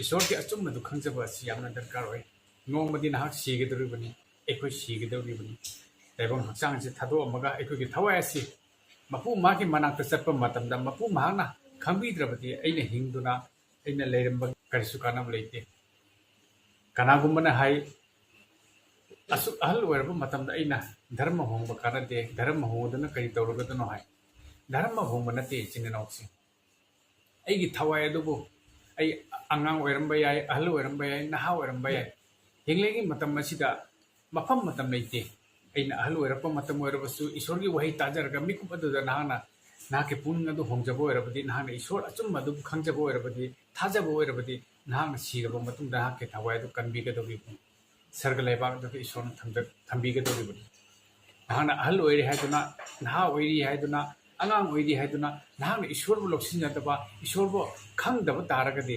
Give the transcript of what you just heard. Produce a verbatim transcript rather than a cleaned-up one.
ꯏꯁꯣꯔꯒꯤ ꯑꯆꯨꯝꯕꯗꯨ ꯈꯪꯖꯕ ꯑꯁꯤ ꯌꯥꯝꯅ ꯗꯔꯀꯥꯔ ꯑꯣꯏ꯫ ꯅꯣꯡꯃꯗꯤ ꯅꯍꯥꯛ ꯁꯤꯒꯗꯧꯔꯤꯕꯅꯤ, ꯑꯩꯈꯣꯏ ꯁꯤꯒꯗꯧꯔꯤꯕꯅꯤ꯫ ꯇꯥꯏꯕꯪ ꯍꯛꯆꯥꯡꯁꯤ ꯊꯥꯗꯣꯛꯑꯝꯃꯒ ꯑꯩꯈꯣꯏꯒꯤ ꯊꯋꯥꯏ ꯑꯁꯤ ꯃꯄꯨ ꯃꯍꯥꯛꯀꯤ ꯃꯅꯥꯛꯇ ꯆꯠꯄ ꯃꯇꯝꯗ ꯃꯄꯨ ꯃꯍꯥꯛꯅ ꯈꯪꯕꯤꯗ꯭ꯔꯕꯗꯤ ꯑꯩꯅ ꯍꯤꯡꯗꯨꯅ ꯑꯩꯅ ꯂꯩꯔꯝꯕ ꯀꯔꯤꯁꯨ ꯀꯥꯟꯅꯕ ꯂꯩꯇꯦ꯫ ꯀꯅꯥꯒꯨꯝꯕꯅ ꯍꯥꯏ, "ꯑꯁꯨꯛ ꯑꯍꯜ ꯑꯣꯏꯔꯕ ꯃꯇꯝꯗ ꯑꯩꯅ ꯙꯔꯃ ꯍꯣꯡꯕ ꯀꯥꯟꯅꯗꯦ, ꯙꯔꯃ ꯍꯣꯡꯗꯨꯅ ꯀꯔꯤ ꯇꯧꯔꯒꯗꯅꯣ?" ꯍꯥꯏ꯫ ꯙꯔꯃ ꯍꯣꯡꯕ ꯅꯠꯇꯦ, ꯏꯆꯤꯟ ꯏꯅꯥꯎꯁꯤꯡ꯫ ꯑꯩꯒꯤ ꯊꯋꯥꯏ ꯑꯗꯨꯕꯨ ꯑꯩ ꯑꯉꯥꯡ ꯑꯣꯏꯔꯝꯕ ꯌꯥꯏ, ꯑꯍꯜ ꯑꯣꯏꯔꯝꯕ ꯌꯥꯏ, ꯅꯍꯥ ꯑꯣꯏꯔꯝꯕ ꯌꯥꯏ꯫ ꯍꯤꯡꯂꯤꯉꯩ ꯃꯇꯝ ꯑꯁꯤꯗ ꯃꯐꯝ ꯃꯇꯝ ꯂꯩꯇꯦ꯫ ꯑꯩꯅ ꯑꯍꯜ ꯑꯣꯏꯔꯛꯄ ꯃꯇꯝ ꯑꯣꯏꯔꯕꯁꯨ ꯏꯁꯣꯔꯒꯤ ꯋꯥꯍꯩ ꯇꯥꯖꯔꯒ ꯃꯤꯀꯨꯞ ꯑꯗꯨꯗ ꯅꯍꯥꯛꯅ ꯅꯍꯥꯛꯀꯤ ꯄꯨꯛꯅꯤꯡ ꯑꯗꯨ ꯍꯣꯡꯖꯕ ꯑꯣꯏꯔꯕꯗꯤ, ꯅꯍꯥꯛꯅ ꯏꯁꯣꯔ ꯑꯆꯨꯝꯕ ꯑꯗꯨꯕꯨ ꯈꯪꯖꯕ ꯑꯣꯏꯔꯕꯗꯤ, ꯊꯥꯖꯕ ꯑꯣꯏꯔꯕꯗꯤ, ꯅꯍꯥꯛꯅ ꯁꯤꯔꯕ ꯃꯇꯨꯡꯗ ꯅꯍꯥꯛꯀꯤ ꯊꯋꯥꯏ ꯑꯗꯨ ꯀꯟꯕꯤꯒꯗꯧꯔꯤꯕꯅꯤ꯫ ꯁꯔꯒ ꯂꯩꯕꯥꯛ ꯑꯗꯨꯗ ꯏꯁꯣꯔꯅ ꯊꯝꯖ-, ꯊꯝꯕꯤꯒꯗꯧꯔꯤꯕꯅꯤ꯫ ꯅꯍꯥꯛꯅ ꯑꯍꯜ ꯑꯣꯏꯔꯦ ꯍꯥꯏꯗꯨꯅ, ꯅꯍꯥ ꯑꯣꯏꯔꯤ ꯍꯥꯏꯗꯨꯅ, ꯑꯉꯥꯡ ꯑꯣꯏꯔꯤ ꯍꯥꯏꯗꯨꯅ ꯅꯍꯥꯛꯅ ꯏꯁꯣꯔꯕꯨ ꯂꯧꯁꯤꯟꯖꯗꯕ, ꯏꯁꯣꯔꯕꯨ ꯈꯪꯗꯕ ꯇꯥꯔꯒꯗꯤ